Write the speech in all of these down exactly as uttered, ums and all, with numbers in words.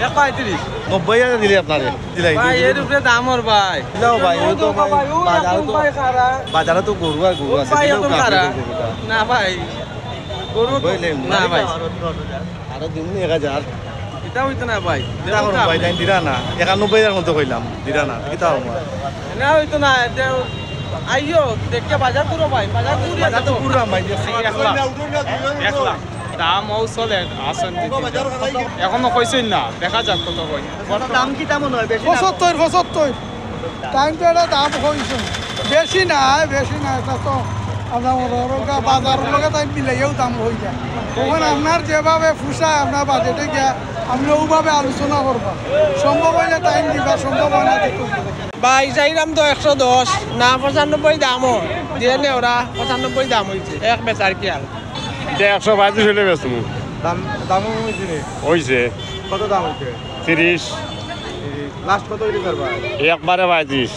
এক পঁয়ত্রিশ। নব্বই হাজার দিলে আপনারে। দিলাই, ভাই, দিলাই। এর উপরে দাম ওর ভাই। দিলাও ভাই, ও তো ভাই, ভাই, ও বাজারে তো, ভাই খারা। বাজারে তো গরু আর গরু ও আছে, ভাই, দিলেও এখন কাফি খারা। গরুটা। না ভাই, গরু তো বুঝলেন, না ভাই। আরো দিন এক হাজার। এটা হইতো না ভাই। এটা এখন ভাই, তাই দিরা না। একানব্বই হাজার মতো কইলাম, দিরা না। কিতা হবো? না হইতো না, এটা আইও, দেখে বাজার করো ভাই, বাজার করি বাজার তো করো। ঘুরলাম ভাই, দেখছি। এক লাখ। এক লাখ। দাম ও চলে, আসেন দেখি। এখনো কইছইন না, দেখা যাক কত কই। দাম কিতা মনে হয়? বেশি না? পঁচাত্তর, পঁচাত্তর। তাইন তো এটা দাম কইছইন। বেশি না, বেশি না, এটা তো আমরা মনে হয় ওটা বাজার লগে তাই মিলাইয়াও দাম হয়ে যায়। ওখানে আপনার যেভাবে পোষায় আপনার বাজেটে গিয়া আপনি ওভাবে আলোচনা করবা। সম্ভব হইলে তাইন দিবা, সম্ভব হয় না দিত। ভাই, চাইলাম তো একশো দশ, না পঁচানব্বই দামও। দিয়ে নে ওরা, পঁচানব্বই দাম হইছে, এক বেচার কি আর। এটা একশো পঁয়ত্রিশ হইলে বেচমু। দাম, দামও হইছে নি? হইছে। কত দাম হইছে? তিরিশ। তিরিশ। লাস্ট কত হইলে ছাড়বা? একবারে পঁয়ত্রিশ।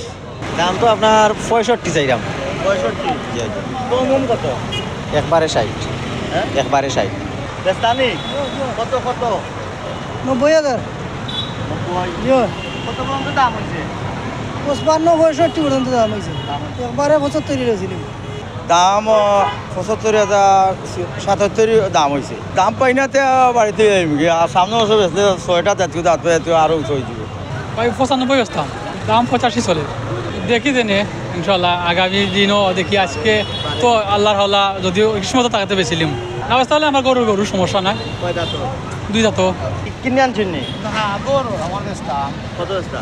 দাম তো আপনার পঁয়ষট্টি চাইলাম। পঁয়ষট্টি? জি, জি। কম কম কত? একবারে ষাট। হ্যাঁ? একবারে ষাট। বেচতানি? কত, কত? নব্বই হাজার। নব্বই? জি। কত পর্যন্ত দাম হইছে? পঁচপান্ন, পঁয়ষট্টি পর্যন্ত দাম হইছে। দাম হইছে। একবারে পঁচাত্তর হইছিল। দাম, আহ, পঁচাত্তর হাজার, সাতাত্তর দাম হইছে। দাম পাই না, তে বাড়িতে যাইমু গি। আর সামনে বছর বেচলে ছয়টা জাতীয় দাঁত পাই, জাতীয় আরো উঁচু হয়ে যাবে। ভাই, পঁচানব্বই বেচতাম, দাম পঁচাশি চলে। দেখি দেনে, ইনশাল্লাহ, আগামী দিনও দেখি। আজকে তো আল্লাহর হাওলা, যদিও কিসমত থাকতে বেচিলিম। না বেচতে হলে আমার গরুর গরু, সমস্যা নাই। কয় দাঁত? দুই দাঁত। কিনে আনছেন নি? না, গরু আমার বেচতাম। কত বেচতা?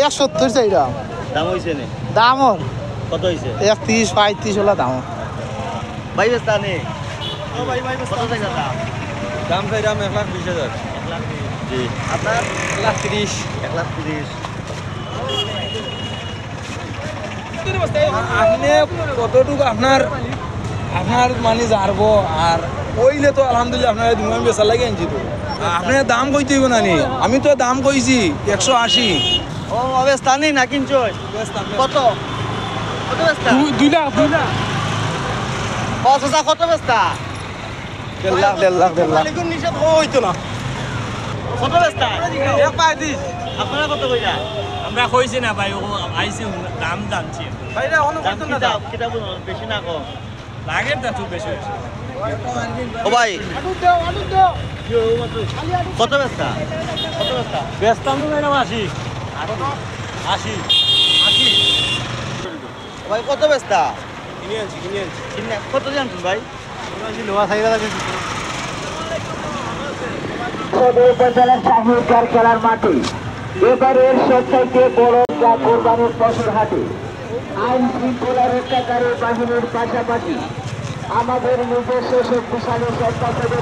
এক সত্তর চাইলাম। দাম হইছে নি? দাম ওর? কত হইছে? একত্রিশ, পঁয়ত্রিশ ওলা দাম। ভাই বেচতা নি? ও ভাই, ভাই বেচতা। কত চাইলা দাম? দাম চাইলাম এক লাখ বিশ হাজার। এক লাখ বিশ। জি। আপনার? এক লাখ তিরিশ। এক লাখ তিরিশ। আপনি কতটুকু আপনার, আপনার মানে জারবো, আর কইলে তো আলহামদুলিল্লাহ আপনার দুই আমি বেচার লাগি আনছি তো। আপনি দাম কইতে হইব না নি? আমি তো দাম কইছি একশো আশি। ও, অবে স্থানীয় না কিনছো? কত? কত বেচতা? দুই, দুই লাখ, দুই লাখ। ও, চাচা, কত বেচতা? দেড় লাখ, দেড় লাখ, দেড় লাখ। মালিকুর নিষেধ ও হইতো না। কত বেচতা? এক পঁয়ত্রিশ। আপনারা কত কইরা? আমরা কইছি না ভাই, ও আইছি, দাম জানছি। ভাই, এটা অন্য দাম কইতো না, কিতা, দাম। কিতা বলুন, বেশি না কম? লাগের তা খুব বেশি হইছে। ও ভাই। কত বেচতা? কত বেচতা? বেচতাম তো ভাই, আশি। আশি। আশি। আশি। ও ভাই, কত বেচতা? কিনে আনছি, কিনে আনছি। কিনে, কত জানছেন ভাই? সদর উপজেলার শাহিনগর খেলার মাঠে এবারের সবচাইতে বড় ঈদগাহ কোরবানির পশুর হাটে আইন শৃঙ্খলা রক্ষাকারী বাহিনীর পাশাপাশি আমাদের নিজস্ব শক্তিশালী স্বেচ্ছাসেবক